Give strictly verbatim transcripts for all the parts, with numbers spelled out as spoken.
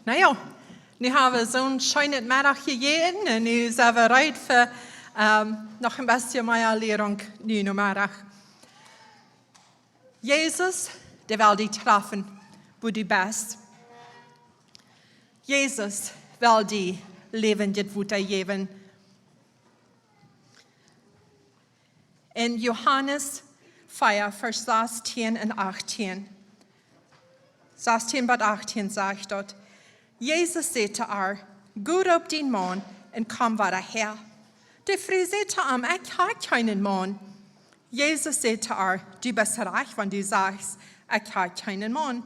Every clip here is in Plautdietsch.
Na jo, nu haben wir so einen schönen Mittag hier jeden und nu sind wir bereit für ähm, noch ein bisschen mehr Lehrung nu Nachmittag. Jesus, dee well die treffen, wo du best. Jesus well die lewendet Water jäwen. En Johanes vea, Varsch sastieen un achttieen. Sastieen bat achttieen sajcht daut: Jesus säd to ar: "Go roopt dien Maun un komm wada häa." De Fru säd to am: "Ekj hab kjeenen Maun." Jesus säd to ar: "Du best rajcht, wan du sajchst: Ekj hab kjeenen Maun.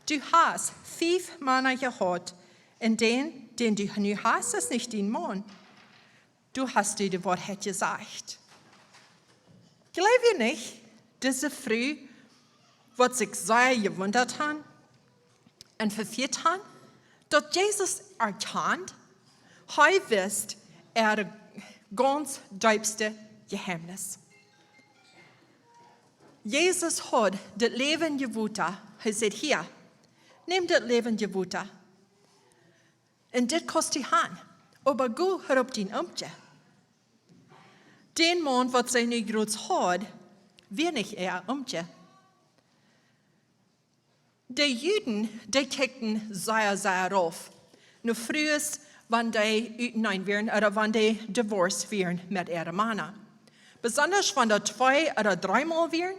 Du hast fief Mana jehaut, un dän, dän du nu hast, es nich dien Maun. Du hast die de Woarheit jesajcht." Jleew jie nich, dise Fru woat sikj sea jewundat han un vefieet han, daut Jesus erkjant, hee wist äa gaunz deepstet Jeheemnis. Jesus haud daut läwendje Water. Hee säd: "Hia, nemm daut läwendje Water. Un dit kaust du han. Oba go roopt dien Omkje." Dän Maun, waut see nu jrods haud, wia nich äa Omkje. De Juden, dee kjikjten sea, sea rauf no Frues, wan dee uteneen wieren ooda wan dee divorced wieren met äare Mana. Besondasch wan daut twee ooda dreemol wieren,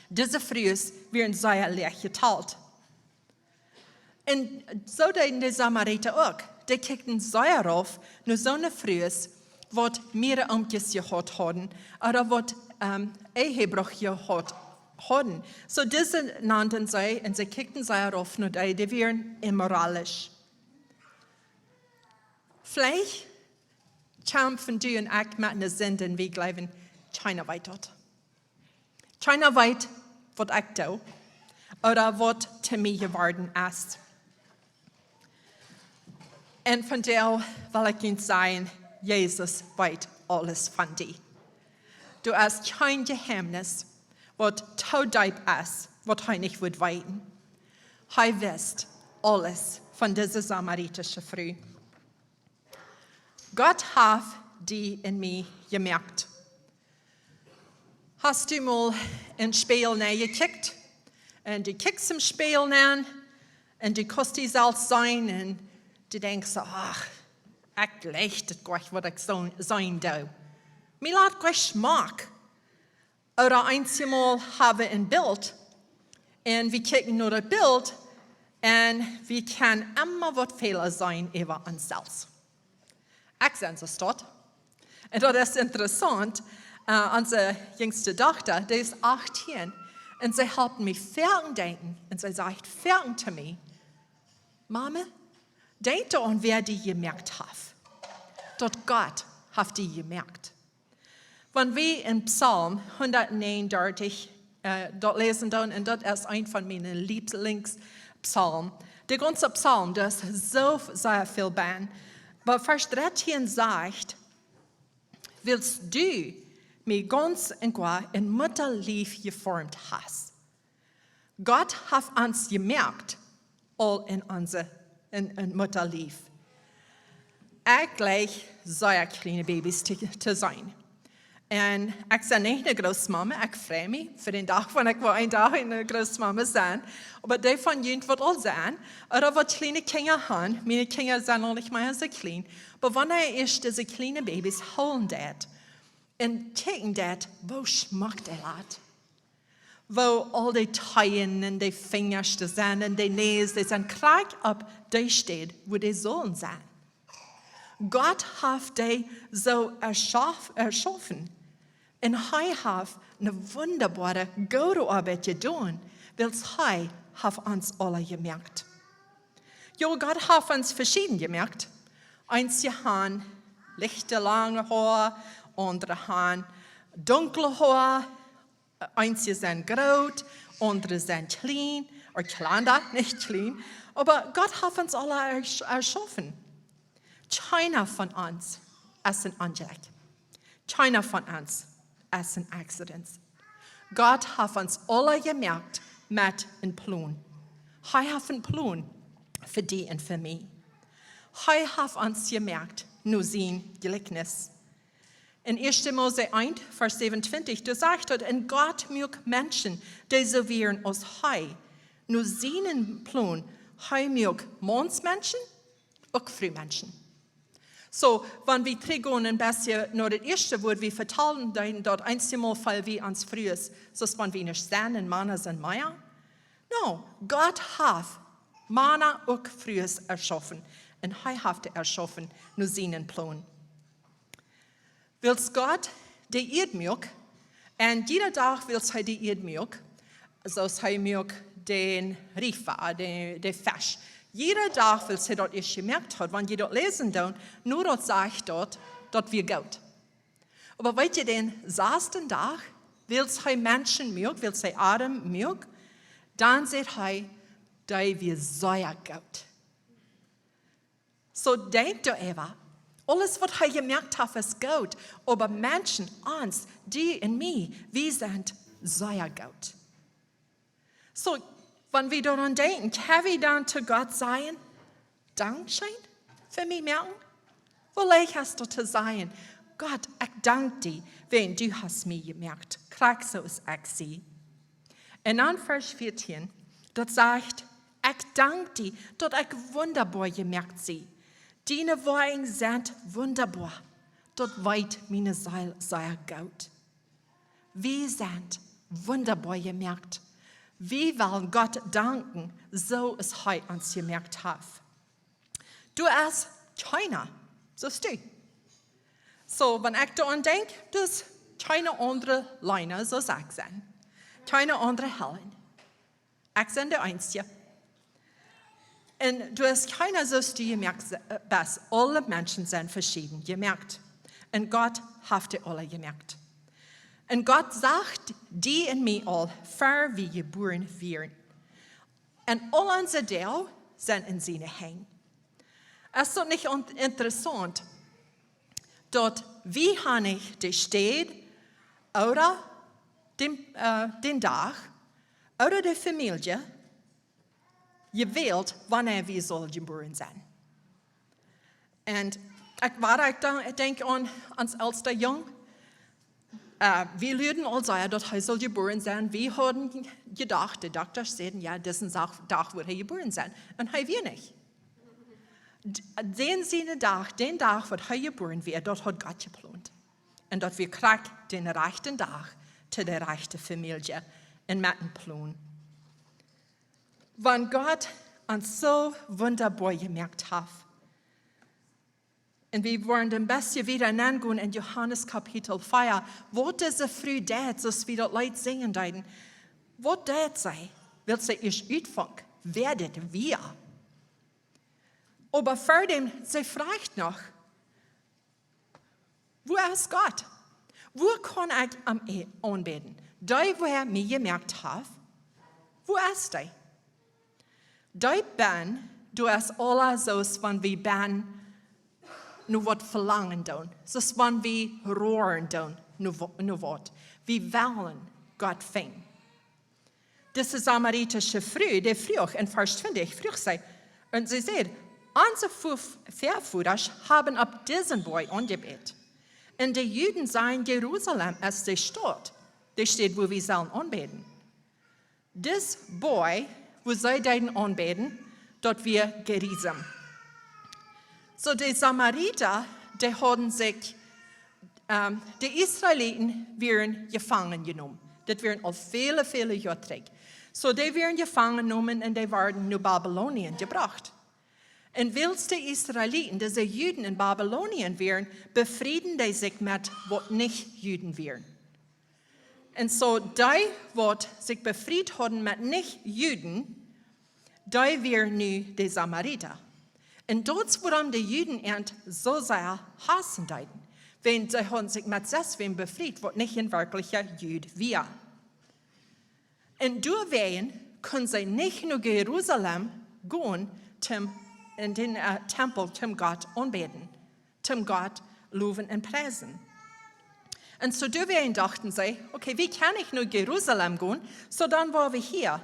dise Frues wieren sea läach jetalt. Un soo deeden de Samarita uk. Dee kjikjten sea rauf no soone Frues, waut miere Omkjes jehaut hauden, ooda waut ähm, Ehebruch jehaut hauden. Soo dise nanden see, un see kjikjten sea rauf no dee, dee wieren immoralisch. Veleicht kjamfen du un ekj met ne Sind, un wie jleewen, kjeena weet daut. Kjeena weet, waut ekj doo, ooda waut to mie jeworden es. Un vondoag well ekj junt sajen, Jesus weet aules von die. Doa es kjeen Jeheemnis, waut too deep es, waut hee nich wudd weeten. Hee wist aules von dise samaritische Fru. Gott haft die un mie jemoakt. Hast du mol em Spieejel nenjekjikjt? Un du kjikjst em Spieejel nenn un du kaust die selfst seenen un du denkjst: "Ach, ekj jleich daut goanich, waut ekj soo seenen doo. Mie lat goanich schmock." Ooda eenjemol hab wie een Bilt un wie kjikjen no daut Bilt un wie kjennen emma waut Fäla seenen äwa ons selfst. Ekj sie soo stolt. Un daut es interessaunt. Äh, onse jinjste Dochta, dee es achttieen. Un see halpt mie foaken denkjen. Un see sajcht foaken to mie: "Mama, denkj doaraun, wäa die jemoakt haft. Daut Gott haft die jemoakt." Wan wie en Psalm hundatnäajenundartich äh, daut läsen doonen, un daut es een von miene Lieblingspsalmen. De gaunze Psalm, doa es soo sea väl bie. Oba Varsch dartieen sajcht: "Wiels du mie gaunz un goa em Muttalief jeformt hast." Gott haft ons jemoakt, aul en onse, en, em Muttalief. Ekj jleich sea kjliene Babys to, to seenen. Un ekj sie nich ne Grootmama, ekj frei mie fa dän Dach, wan ekj woa een Dach ne Grootmama sennen. Oba dee von junt, waut aul sent, ooda waut kjliene Kjinja haben, miene Kjinja sent noch nich mea soo kjlien, oba wan eena ieescht dise kjliene Babys hoolen deed un kjikjen deed, woo schmock dee lat, woo aul de Tieen un de Finjasch sent un de Näs, dee sent krakjt opp dee Städ, wua dee sullen sennen. Gott haft dee soo erschauf-, erschaufen. Un hee haft ne wundaboare, goode Oabeit jedonen, wiels hee haft ons aula jemoakt. Jo, Gott haft ons veschieden jemoakt. Eenje han lichte, lange Hoa, aundre han dunkle Hoa, eenje sent groot, aundre sent kjlien, ooda kjlanda, nich kjlien. Oba Gott haft ons aula ersch-, erschaufen. Kjeena von ons es een Onjlekj. Kjeena von ons es een Accident. Gott haft ons aula jemoakt met een Plon. Hee haft een Plon. fa die un fa mie. Hee haft ons jemoakt no sien Jlikjnis. En 1. Mose 1, Varsch 27, doa sajcht daut: "Un Gott muak Menschen, dee soo wieren aus hee, no sienen Plon. Hee muak Maunsmenschen, uk Frumenschen." Soo, wan wie trigjgonen een bät no daut ieeschte Wuat, wie vetalden, dan daut eensjemol feelen wie ons Frues, soo aus wan wie nich sent un Mana sent mea. No, Gott haft Mana uk Frues erschaufen. Un hee haft dee erschaufen no sienen Plon. Wiels Gott de Ieed muak, un jieda Dach wiels hee de Ieed muak, soo aus hee muak dän Riefa, de, de Fesch. Jieda Dach wiels hee daut ieescht jemoakt haud, wan jie daut läsen doonen, nu daut sajcht daut, daut wia goot. Oba weet jie, dän sasten Dach, wiels hee Menschen muak, wiels hee Adam muak, dan sajcht hee, dee wia sea goot. Soo denkj doaräwa, aules waut hee jemoakt haft es goot, oba Menschen, ons, die un mie, wie sent sea goot. Soo, wan wie doaraun denkjen, kjenn wie dan to Gott sajen: "Dankscheen fa mie moaken"? Woo leicht es daut to sajen: "Gott, ekj dank die, wiels du hast mie jemoakt, krakjt soo aus ekj sie." Un dan Varsch 14, daut sajcht: "Ekj dank die, daut ekj wundaboa jemoakt sie. Diene Woakjen sent wundaboa. Daut weet miene Seel sea goot." Wie sent wundaboa jemoakt. Wie wellen Gott danken, soo aus hee ons jemoakt haft. Du best kjeena, soo aus du. Soo, wan ekj doaraun denkj, du best kjeene aundre Lena, soo aus ekj sie. Kjeene aundre Helen. Ekj sie de eensje. Un du best kjeena, soo aus du jemoakt se-, best. Aule Menschen sent veschieden jemoakt. Un Gott haft dee aule jemoakt. Un Gott sach die un mie aul, ver wie jebuaren wieren. Un aul onse Doag sent en siene Henj. Es daut nich on-, interessaunt, daut wie haben nich de Städ ooda dän, äh, dän Dach ooda de Famielje jewält, wanea wie sullen jebuaren sennen? Un ekj, wan ekj dan, ekj denkj aun ons elsta Jung. Äh, wie lieeden aul sea, daut hee sull jebuaren sennen. Wie hauden jedocht, de Dokta säden, jo, disen Dach, Dach woat hee jebuaren sennen. Un hee wia nich. D-, dän sienen Dach, dän Dach waut hee jebuaren wia, daut haud Gott jeplont. Un daut wia krakjt dän rajchten Dach to de rajchte Famielje un met een Plon. Wan Gott ons soo wundaboa jemoakt haft. Un wie woaren een bät wieda nengonen en Johanes Kapitel 4, waut dise Fru deed, soo aus wie daut Leet sinjen deeden. Waut deed see? Wiels see ieescht utfunk, wäa dit wia. Oba ver däm, see fruach noch: "Wua es Gott? Wua kaun ekj am e-, aunbäden? Dee, waut mie jemoakt haft, wua es dee?" Deep bennen, doa es aules soo aus wan wie bennen no waut velangen doonen, soo aus wan wie roaren doonen no wa-, no waut. Wie wellen Gott finjen. Dise samaritische Fru, dee fruach en Varsch 20, fruach see, un see säd: "Onse Vö-, Väavodasch haben opp disen Boajch aunjebät. Un de Juden sajen, Jerusalem es de Staut, de Städ, wua wie sellen aunbäden." Dis Boajch, wua see deeden aunbäden, daut wia Gerizim. Soo, de Samarita, dee hauden sikj, ähm, de Israeliten wieren jefangen jenomen. Daut wieren aul väle, väle Joa trigj. Soo, dee wieren jefangen jenomen un dee worden no Babylonien jebrocht. Un wiels de Israeliten, dise Juden en Babylonien wieren, befrieden dee sikj met waut nich Juden wieren. Un soo dee, waut sikj befriet hauden met nich Juden, dee wieren nu de Samarita. Un daut es wuarom de Juden an soo sea hausen deeden, wiels see hauden sikj met sestwäm befriet, waut nich een werkjlicha Jud wia. Un doawäajen kunnen see nich no Jerusalem gonen, toom en dän, äh, Tempel, toom Gott aunbäden, toom Gott lowen un priesen. Un soo doawäajen dochten see: "Okay, wie kjennen nich no Jerusalem gonen, soo dan woa wie hia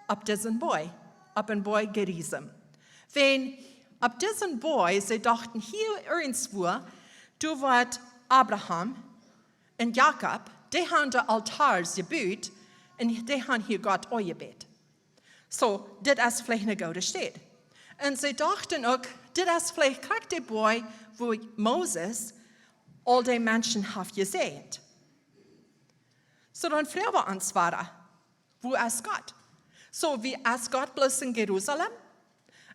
opp disen Boajch, opp een Boajch Gerizim. Wan opp disen Boajch, see dochten, hia irjentwua, doa woat Abraham un Jakob, dee haben de Altaren jebut un dee haben hia Gott aunjebät. Soo, dit es veleicht eene goode Städ. Un see dochten uk, dit es veleicht krakjt de Boajch, wua Moses aul dee Menschen haft jesäajent. Soo, dan froag wie ons wada, wua es Gott? Soo, wua es Gott? Bloos en Jerusalem?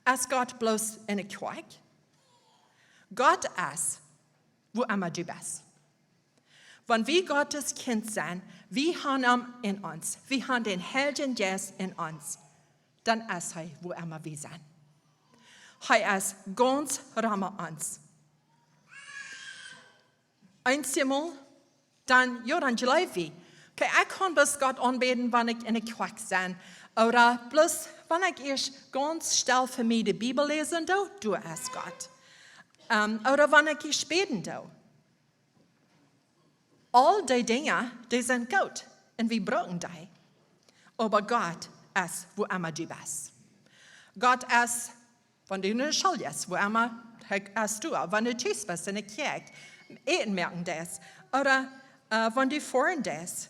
Es Gott bloos enne Kjoakj? Gott es, wua emma du best. Wan wie Gottes Kjint sent, wie haben am en ons, wie haben dän Heiljen Jeist en ons, dan es hee, wua emma wie sent. Hee es gaunz rom ons. Eensjemol, dan, jo, dan jleew wie, okay, ekj kaun bloos Gott aunbäden, wan ekj enne Kjoakj sie. Ooda bloos, wan ekj ieescht gaunz stell fa mie de Bibel läsen doo, doa es Gott. Ähm, ooda wan ekj ieescht bäden doo. Aul dee Dinja, dee sent goot un wie brucken dee. Oba Gott es, wua emma du best. Gott es, wan du enne School best, wua emma hee es doa. Wan du tus best, enne Kjoakj, Äten moaken deist, ooda, äh, wan du foaren deist,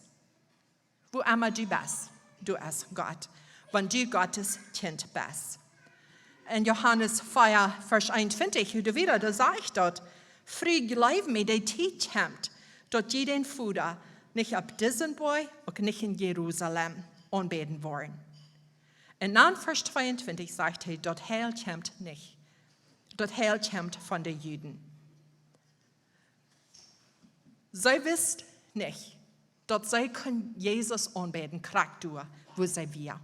wua emma du best, doa es Gott, wan du Gottes Kjint best. En Johanes vea, Varsch eenuntwintich, doa wieda, doa sajcht daut: Fru, jleew mie, de Tiet kjemt, daut jie dän Voda nich opp disen Boajch, uk nich en Jerusalem, aunbäden woaren. Un dan Varsch tweeuntwintich sajcht hee, daut Heil kjemt nich. Daut Heil kjemt von de Juden. See wisten nich, daut see kunnen Jesus aunbäden, krakjt doa, wua see wieren.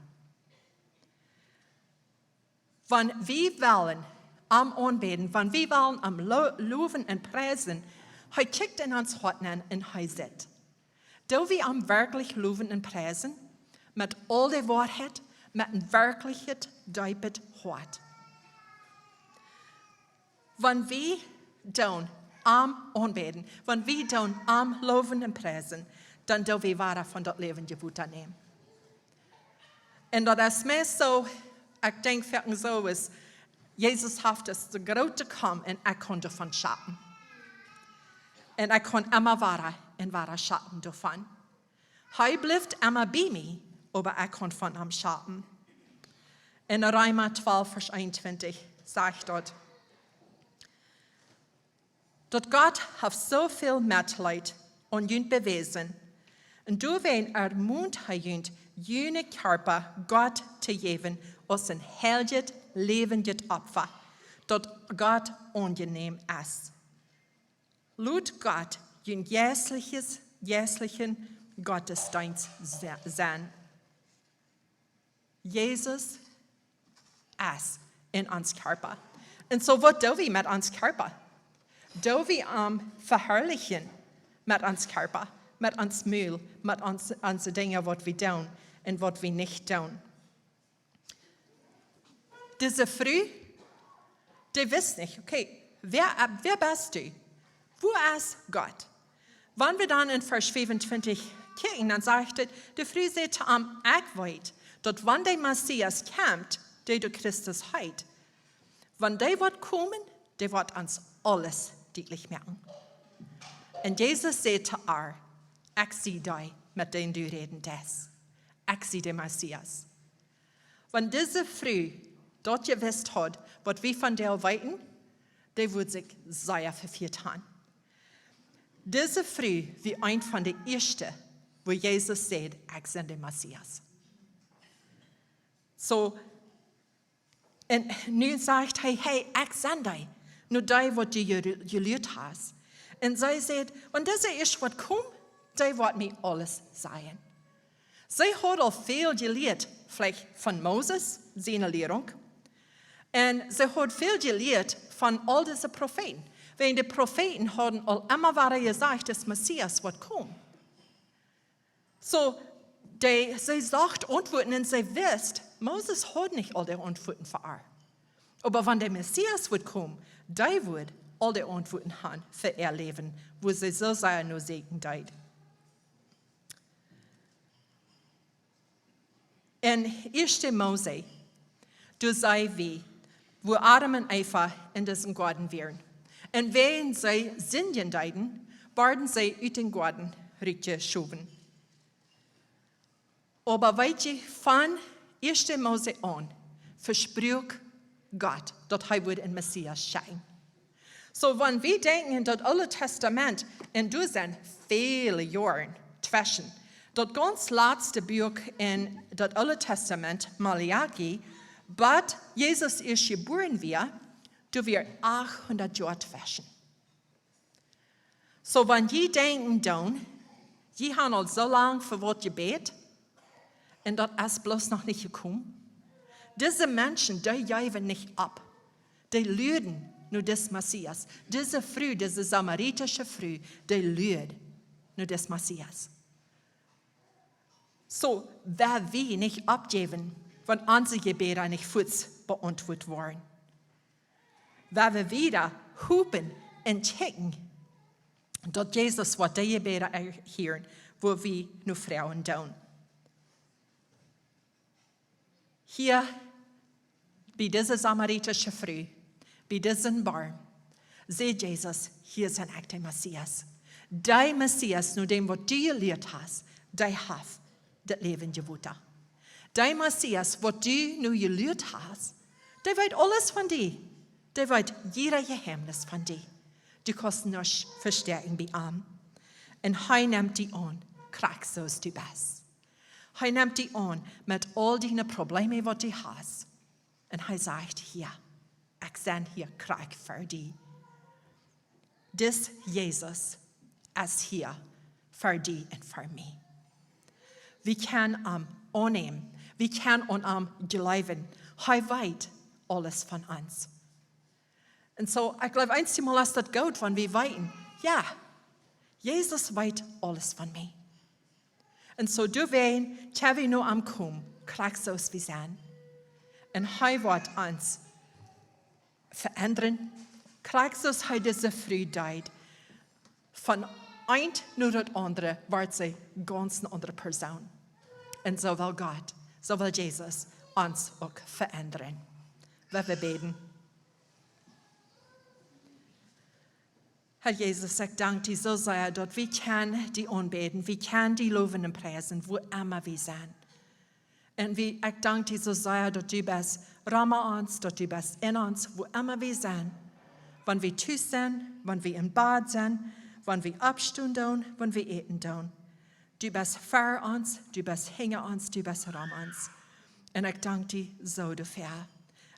Wan wie wellen am aunbäden, wan wie wellen am lo-, lowen un priesen, hee kjikjt en ons Hoat nenn un hee sitt. Doo wie am werkjlich lowen un priesen? Met aul de Woarheit, met een werkjlichet, deepet Hoat. Wan wie doonen am aunbäden, wan wie doonen am lowen un priesen, dan doo wie wada von daut läwendje Wota nämen. Un daut es mie soo, ekj denkj foaken soo es, Jesus haft daut soo groot jekomen un ekj kaun doavon schapen. Un ekj kaun emma wada un wada schapen doavon. Hee blift emma bie mie, oba ekj kaun von am schapen. En Reema twalf, Varsch eenuntwintich sajcht daut, daut Gott haft soo väl Metleet aun junt bewäsen, un doawäajen ermont hee junt, june Kjarpa Gott to jäwen aus een heiljet, läwendjet Opfa, daut Gott aunjenäm es. Lot Gott jun jeistliches, jeistlichen Gottesdeenst se-, sennen. Jesus es en ons Kjarpa. Un soo, waut doo wie met ons Kjarpa? Doo wie am veharlichen met ons Kjarpa, met ons Mul, met ons, onse Dinja, waut wie doonen un waut wie nich doonen? Dise Fru, dee wist nich, okay, wäa, äh, wäa best du? Wua es Gott? Wan wie dan en Varsch fiefuntwintich kjikjen, dan sajcht et, de Fru säd to am: Ekj weet, daut wan de Messias kjemt, dee doa Christus heet, wan dee woat komen, dee woat ons aules dietlich moaken. Un Jesus säd to ar: Ekj sie dee, met dän du räden deist. Ekj sie de Messias. Wan dise Fru daut jewist haud, waut wie vondoag weeten, dee wudd sikj sea vefieet haben. Dise Fru wia eent von de ieeschte, wua Jesus säd: Ekj sie de Messias. Soo, un nu sajcht hee: Hey, ekj sie dee, no dee, waut du je-, jelieet hast. Un see säd: Wan dise ieescht woat komen, dee woat mie aules sajen. See haud aul väl jelieet, veleicht von Moses, siene Lieren. Un see haud väl jelieet von aul dise Profeeten. Wiels de Profeeten hauden aul emma wada jesajcht, daut Messias woat komen. Soo, dee, see socht Auntwuaten un see wist, Moses haud nich aul de Auntwuaten fa ar. Oba wan de Messias wudd komen, dee wudd aul de Auntwuaten haben fa äa Läwen, wua see soo sea no sieekjen deed. En ieeschte Mose, doa see wie, wua Adam un Eva en disen Goaden wieren. Un wäajen see sindjen deeden, worden see ut dän Goaden rutjeschowen. Oba weet jie, von ieeschte Mose aun vespruak Gott, daut hee wudd een Messias schekjen. Soo, wan wie denkjen en daut Oole Testament, un doa sent väle Joaren tweschen daut gaunz latste Buak en daut Oole Testament, Maleachi, bat Jesus ieescht jebuaren wia, doa wia achthundat Joa tweschen. Soo, wan jie denkjen doonen, jie haben aul soo lang fa waut jebät, un daut es bloos noch nich jekomen. Dise Menschen, dee jeewen nich opp. Dee luaden no dän Messias. Dise Fru, dise samaritische Fru, dee luad no dän Messias. Soo, wan wie nich oppjäwen, wan onse Jebäda nich fuaz beauntwuat woaren, wan wie wieda hopen un kjikjen, daut Jesus woat dee Jebäda erhieren, wua wie no froagen doonen. Hia bie dise samaritische Fru, bie disen Borm, säd Jesus: "Hia sie ekj, de Messias." De Messias, no däm waut du jeluat hast, dee haft daut läwendje Wota. De Messias, waut du nu jeluat hast, dee weet aules von die. Dee weet jieda Jeheemnis von die. Du kaust nuscht vestoaken bie am. Un hee nemt die aun, krakjt soo aus du best. Hee nemt die aun met aul diene Probleme, waut du hast. Un hee sajcht: "Hia, ekj sie hia krakjt fa die." Dis Jesus es hia fa die un fa mie. Wie kjennen am aunnämen. Wie kjennen aun am jleewen. Hee weet aules von ons. Un soo, ekj jleew, eenjemol es daut goot, wan wie weeten: "Jo, Jesus weet aules von mie." Un soo, doawäajen kjenn wie no am komen, krakjt soo aus wie sent. Un hee woat ons veendren, krakjt soo aus hee dise Fru deed. Von eent no daut aundre woat see gaunz eene aundre Persoon. Un soo well Gott, soo well Jesus ons uk veendren. Lot ons bäden. Herr Jesus, ekj dank die soo sea, daut wie kjennen die aunbäden, wie kjennen die lowen un priesen, wua emma wie sent. Un wie, ekj dank die soo sea, daut du best rom ons, daut du best en ons, wua emma wie sent. Wan wie tus sent, wan wie em Bad sent, wan wie oppstonen doonen, wan wie äten doonen. Du best ver ons, du best hinja ons, du best rom ons. Un ekj dank die soo doafäa.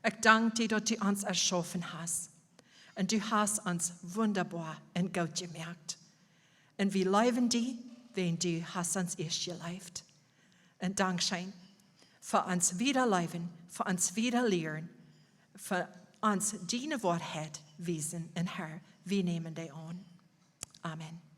Ekj dank die, daut du ons erschaufen hast. Un du hast ons wundaboa un goot jemoakt. Un wie leewen die, wiels du hast ons ieescht jeleeft. Un dankscheen fa ons wieda leewen, fa ons wieda lieren, fa ons diene Woarheit wiesen. Un Herr, wie nämen die aun. Amen.